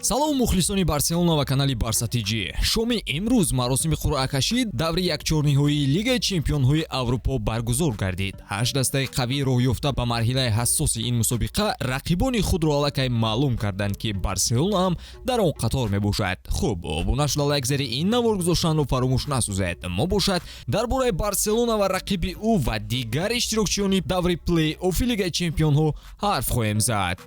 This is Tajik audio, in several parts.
Салом, мухлисони Барселона ва канали Барса ТЖ. Шоми имрӯз маросими қуръакашӣ даври якчорниҳоии Лигаи чемпионҳои Аврупо баргузор гардид. Ҳашт дастаи қавӣ роҳ ёфта ба марҳилаи ҳассоси ин мусобиқа рақибони худро аллакай маълум карданд, ки Барселона ҳам дар он қатор мебошад. Хуб, обуна шуда, лайк зери ин навор гузоштанро фаромӯш насозед. Мо бошад дар бораи Барселона ва рақиби ӯ ва дигар иштирокчиёни даври плей-оффи Лигаи чемпионҳо ҳарф хоҳем зад.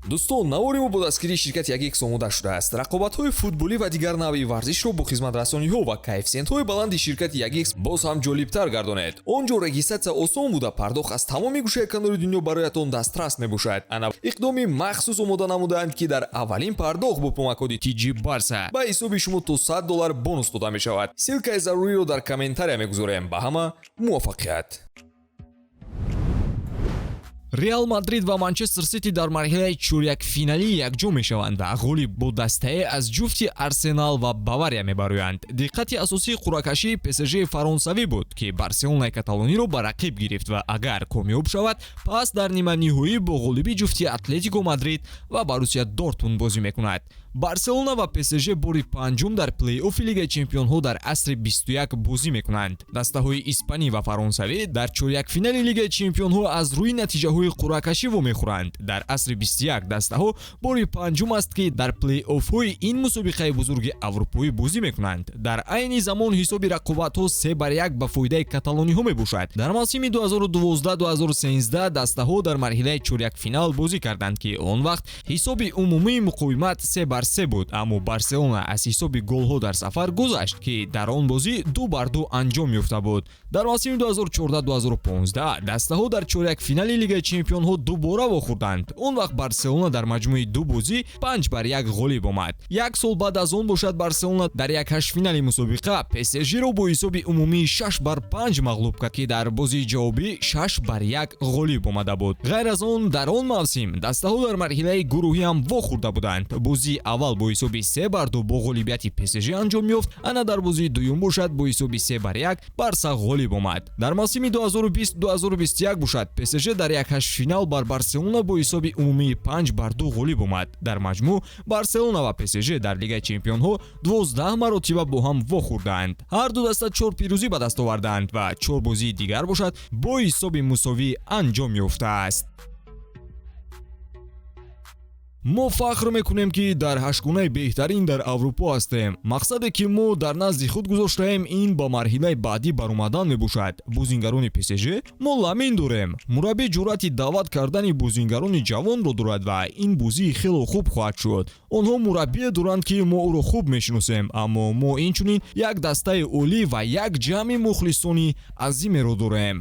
Дӯстон, навори мо бо дастгирии ширкати Ягикс омода шудааст. Рақобатҳои футболӣ ва дигар навъи варзишро бо хизматрасониҳо ва коэффисиентҳои баланди ширкати Ягикс боз ҳам ҷолибтар гардонед. Он ҷо регистратсия осон буда, пардохт аз тамоми гӯшаи канори дунё бароятон дастрас мебошад. Ана иқдоми махсус омода намудаанд, ки дар аввалин пардохт бо промокоди TG Барса ба ҳисоби шумо то 100 доллар бонус дода мешавад. Ссылкаи заруриро дар комментария мегузорем. Ба ҳама муваффақият! Реал Мадрид ва Манчестер Сити дар марҳилаи чорякфиналӣ якҷо мешаванд ва ғолиб бо дастае аз ҷуфти Арсенал ва Бавария мебароянд. Диққати асосии қуръакашии ПСЖ фаронсавӣ буд, ки Барселонаи каталониро ба рақиб гирифт ва агар комёб шавад, пас дар ниманиҳоӣ бо ғолиби ҷуфти Атлетико Мадрид ва Боруссия Дортмунд бозӣ мекунад. Барселона ва ПСЖ бори панҷум дар плей-оффи Лигаи чемпионҳо дар асри 21 бозӣ мекунанд. Дастаҳои испанӣ ва фаронсавӣ дар чорякфинали Лигаи чемпионҳо аз рӯи натиҷаҳои қуръакашӣ вомехӯранд. Дар асри 21 дастаҳо бори панҷум аст, ки дар плей-оффҳои ин мусобиқаи бузурги аврупоӣ бозӣ мекунанд. Дар айни замон ҳисоби рақобатҳо 3-1 ба фоидаи каталониҳо мебошад. Дар мавсими 2012-2013 дастаҳо дар марҳилаи чорякфинал бозӣ карданд, ки он вақт ҳисоби умумии муқовимат 3-3 буд, аммо Барселона аз ҳисоби голҳо дар сафар гузашт, ки дар он бозӣ 2-2 анҷом ёфта буд. Дар мавсими 2014-2015 дастаҳо дар чорякфинали Лигаи чемпионҳо дубора вохӯрданд. Он вақт Барселона дар маҷмӯи ду бозӣ 5-1 ғолиб омад. Як сол баъд аз он бошад, Барселона дар як ҳаштфинали мусобиқа ПСЖ-ро бо ҳисоби умумии 6-5 мағлуб кард, ки дар бозии ҷавобӣ 6-1 ғолиб омада буд. Ғайр аз он, дар он мавсим дастаҳо дар марҳилаи гурӯҳӣ ҳам вохӯрда буданд. Бозии аввал бо ҳисоби 3-2 бо ғолибияти ПСЖ анҷом ёфт, ана дар бозии дуюм бошад, бо ҳисоби 3-1 Барса ғолиб омад. Дар мавсими 2020-2021 бошад, ПСЖ дар як ҳаштфинал бар Барселона бо ҳисоби умумии 5-2 ғолиб омад. Дар маҷмӯъ Барселона ва ПСЖ дар Лигаи чемпионҳо 12 маротиба бо ҳам вохӯрдаанд. Ҳар ду даста чор пирӯзӣ ба даст овардаанд ва чор бозии дигар бошад, бо ҳисоби мусовӣ анҷом ёфтааст. Мо фахр мекунем, ки дар ҳаштгунаи беҳтарин дар Аврупо ҳастем. Мақсаде, ки мо дар назди худ гузоштаем, ин ба марҳилаи баъдӣ баромадан мебошад. Бозингарони ПСЖ: мо Ламин дорем. Мураббӣ ҷуръати даъват кардани бозингарони ҷавонро дорад ва ин бозии хело хуб хоҳад шуд. Онҳо мураббие доранд, ки мо ӯро хуб мешиносем, аммо мо инчунин як дастаи олӣ ва як ҷамъи мухлисони азимеро дорем.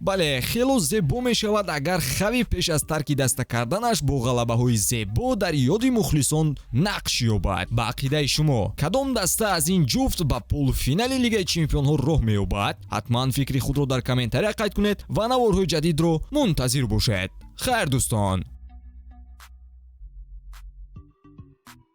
Бале, хело зебо мешавад, агар Хави пеш аз тарки даста карданаш бо ғалабаҳои зебо дар ёди мухлисон нақш ёбад. Ба ақидаи шумо, кадом даста аз ин ҷуфт ба полуфинали Лигаи чемпионҳо роҳ меёбад? Ҳатман фикри худро дар комментария қайд кунед ва наворҳои ҷадидро мунтазир бошед. Хайр, дӯстон.